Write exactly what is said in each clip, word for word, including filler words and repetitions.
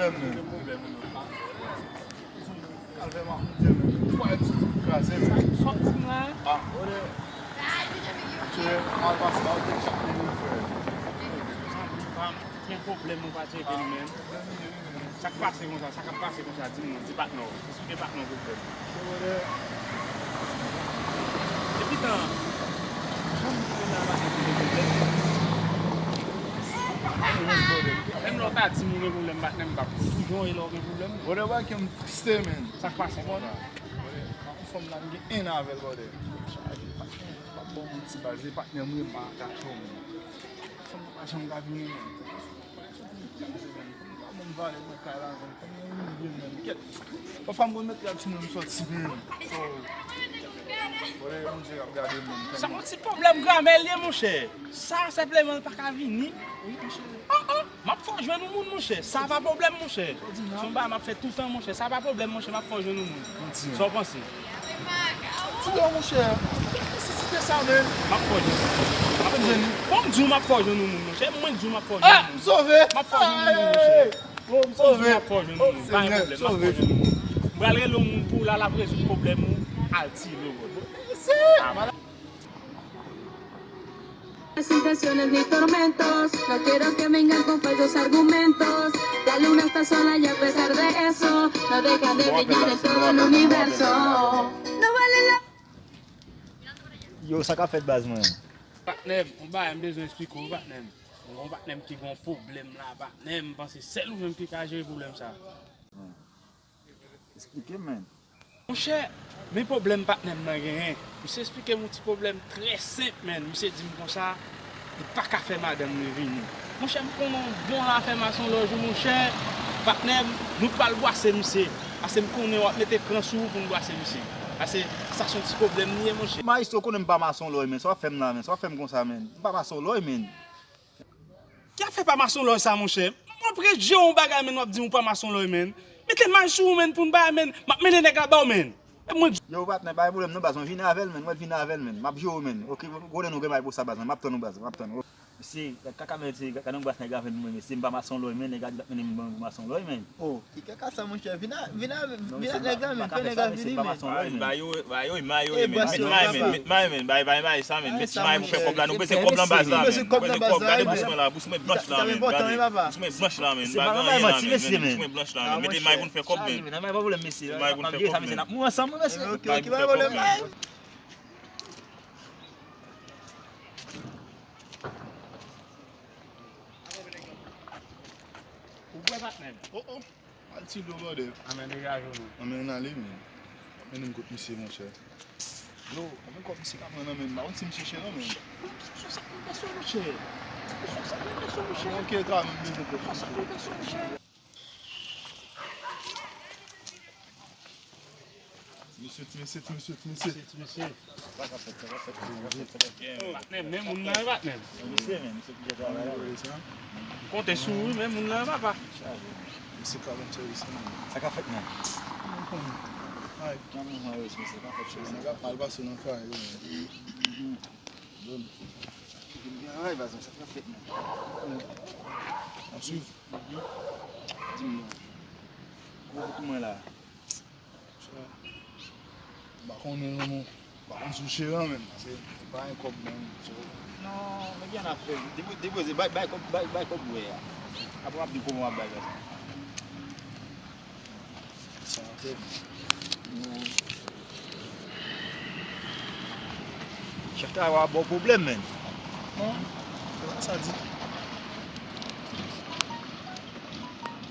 Pwoblèm, men. Pwoblèm, non. Al fè makout, men. Fwa e ti kraze, men. Sòti m la. Ah, ode. Chè, mal pase, al te chak moun frè. Gen pwoblèm ou pa tcheke nou menm. Sa k pase konsa, sa k ap pase konsa, di m non, di patnè w. Eksplike patnè w pwoblèm. Epi tan, menm lè w ta di m ou gen pwoblèm patnè m, m p ap toujou e lè w gen pwoblèm. Bòdè, bagay ke m triste, men. Sa k pase konsa? Yon fanm la, m gen en avè l, bòdè. Chaje, patnè, m p ap ba w manti, baz, e patnè m wi, m pa kache w, men. Fanm nan pa janm ka vini, men. Bon, m vale nan kay la, men. Fanm nan imilye m, men. Kèt. Pafwa m konn met rad sou mwen, m sòti, men. So, bòdè, Bondye ap gade m, men. Sa yon ti pwoblèm gramè l ye, monchè. Sa senpleman l pa ka vini. Wi, monchè. Oh, oh, m ap fè w jwenn yon moun, monchè. Sa pa pwoblèm, monchè. Se yon bagay m ap fè toutan, monchè. Sa pa pwoblèm, monchè. M ap fè w jwenn yon moun. Sa w panse? Ti yo, monchè. Nesesite sa, men. M ap fè w jwenn. M ap fè w jwenn. Bon, m di w m ap fè w jwenn yon moun, monchè. Mwen di w m ap fè w jwenn yon moun. Ah, m sove. M ap fè w jwenn yon moun, monchè. Oh, m sove. M ap fè w jwenn yon moun. Pa gen pwoblèm, m ap fè w jwenn yon moun. M pral rele yon moun pou l al ap rezoud pwoblèm ou. Al tire w. Mèsi. Presentaciones ni tormentos. No quiero que vengan con falsos argumentos. La luna está sola y a pesar de eso, no deja de brillar en todo el universo. No vale la Yo, sa k ap fèt baz mwen? Patnè m, yon bagay m bezwen eksplike w, patnè m. Yon patnè m ki gen yon pwoblèm la, patnè m, m panse sèl ou menm ki ka jere pwoblèm sa. Eksplike m, men. Monchè, men pwoblèm patnè m nan genyen. Misye eksplike m yon ti pwoblèm trè senp, men. Misye di m konsa, li pa ka fè madanm li vini. Monchè, m konnen yon bon afè masonlòj wi, monchè. Patnè m, nou pral bwase misye. Pase m konnen w ap mete kran sou ou pou n bwase misye. Pase sa se yon ti pwoblèm li ye, monchè. Mayestwo, konnen m pa masonlòj, men. Sa w ap fè m la, men? Sa w ap fè m konsa, men? M pa masonlòj, men. Ki afè pa masonlòj sa, monchè? M ap rejte w yon bagay, men, w ap di m ou pa masonlòj, men. Mete may sou ou, men, pou n bay, men. M ap mennen nèg la ba w, men. E mwen. Yo, patnè, pa gen pwoblèm non, baz, mwen vini avè l, men. Mwen vini avè l, men. M ap jere w, men. Oke, konnen nou gen may pou sa, baz, mwen. M ap tann ou, baz, m ap tann ou. Mesye, kaka, men, se, gade yon baz nèg la vin mwen, mesye, m pa masonlòj, men, nèg la di l ap mennen m ban pou masonlòj, men. Oh, ki kaka sa, monchè? Vin a, vin a, vin ak nèg la, men, fè nèg la vini, men. Ba yo, ba yo, may yo, men. Met may, men, met may, men. Bay, bay may sa, men. Met ti may pou fè kòb la. Nou bezwen kòb la baz la, men. Nou bezwen kòb. Gade bous mwen la, bous mwen blanch la, men. Gade. Bous mwen blanch la, men. Pa gen anyen la, men. Met ti may blanch la, men. Mete may pou n fè kòb, men. Mete may pou n fè kòb, men. Bay pou n fè kòb, men. Bay pou n fè kòb, men. Ou bwè, patnè m? Oh, oh. Al ti dlo, brother. Anmèn, degaje w, non. Anmèn, ale, men. Mennen m kot misye, monchè. Yo, anmèn kòb misye ka pran nan men m. M pa konn si m chèche, non, men. Monchè, sa k nan tèt ou, monchè? Monchè, sa k nan tèt ou, monchè? Manke travay, m bezwen kòb. Sa k nan tèt ou, monchè? Mesye, ti mesye, ti mesye, ti mesye. Mesye, ti mesye. Sa k ap fèt, sa k ap fèt, sa k ap fèt, sa k ap fèt. Patnè m, men moun nan, patnè m. Mesye, men, mesye ki travay la. M konte sou ou, wi, men moun nan, papa. Mesye ka ban sèvis, men. Sa k ap fèt, men? Ay. Jan mouvman yo, mesye, pa fèt chèz. Nèg ap mal pase nan fwaye yo, men. Bon. Gen bagay, sa k ap fèt, men. Ap swiv. Di m non. Kòman pou mwen la? M pa konnen non, men. M pa konn si w cheri an menm, paske m pa gen kòb menm, so. Non, men gen afè. Depo-, depoze, bay, bay kòb, bay, bay kòb bwè a. Apre w ap di kòman w ap bay baz. Sa afè. Chèf ta va ba w pwoblèm, men. Non, se pa sa di.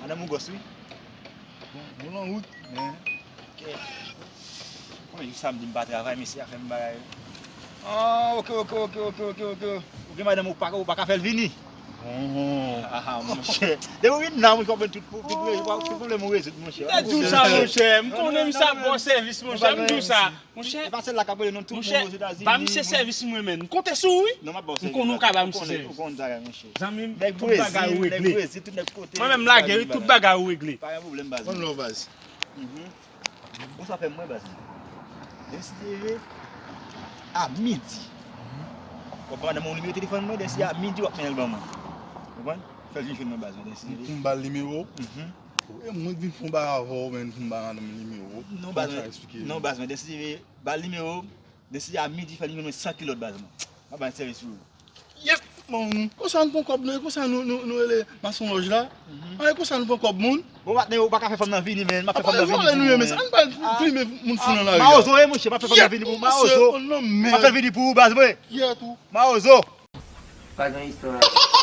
Madanm ou gwòs, wi. Bon, bon nan wout, men. Ok. Mwen jis samdi m pa travay, mesye a fè m bagay. Ah, ok, ok, ok. Ou gen madanm ou pa, ou pa ka fè l vini? Bon. Ah, monchè. Depi w vin la, monchè, w ap jwenn tout, tout, tout, tout pwoblèm ou rezoud, monchè. M te di w sa, monchè. M konnen misye ap ba w sèvis, monchè. M di w sa. Monchè, e pa sèl la k ap rele non, tout moun Ozetazini. Ba misye sèvis mwen, men. M konte sou ou, wi. Non, m ap ba w sèvis. M konnen ou ka ba misye sèvis. Ou konn sa, monchè. Zanmi m, tout bagay ou regle. Nèg Brezil, tout nèg kote. Mwen menm lage, wi, tout bagay ou regle. Pa gen pwoblèm, baz. One love, baz. Mhm. Bon, sa fè mwen, baz. Demen si Dye vle, a midi. Kòm pa nan mon nimewo telefòn mwen, demen si a midi w ap mennen l ban mwen. Konprann? Fè l vin jwenn mwen, baz, mwen, demen si Dye vle. Pou m ba l nimewo w? Mhm. E mwen k vin fè yon bagay avè w, menn, pou m ba madanm nimewo. Non, baz mwen. Non, baz mwen, deside ba l nimewo. Deside a midi, fè nimewo mwen san kilòt, baz mwen. M ap ba l sèvis pou ou. Yep, bon, konsa nou pran kòb nou, e konsa nou, nou, nou rele masonlòj la. An, e konsa nou pran kòb moun. Bon, patnè, ou pa ka fè fanm nan vini, menn. M ap fè fanm nan vini pou ou, menn. Ann pa plimen moun fou nan lari a. Mawozo, e, monchè, m ap fè fanm nan vini pou ou, Mawozo. M ap fè vini pou ou, baz mwen. Mawozo. Pa gen istwa.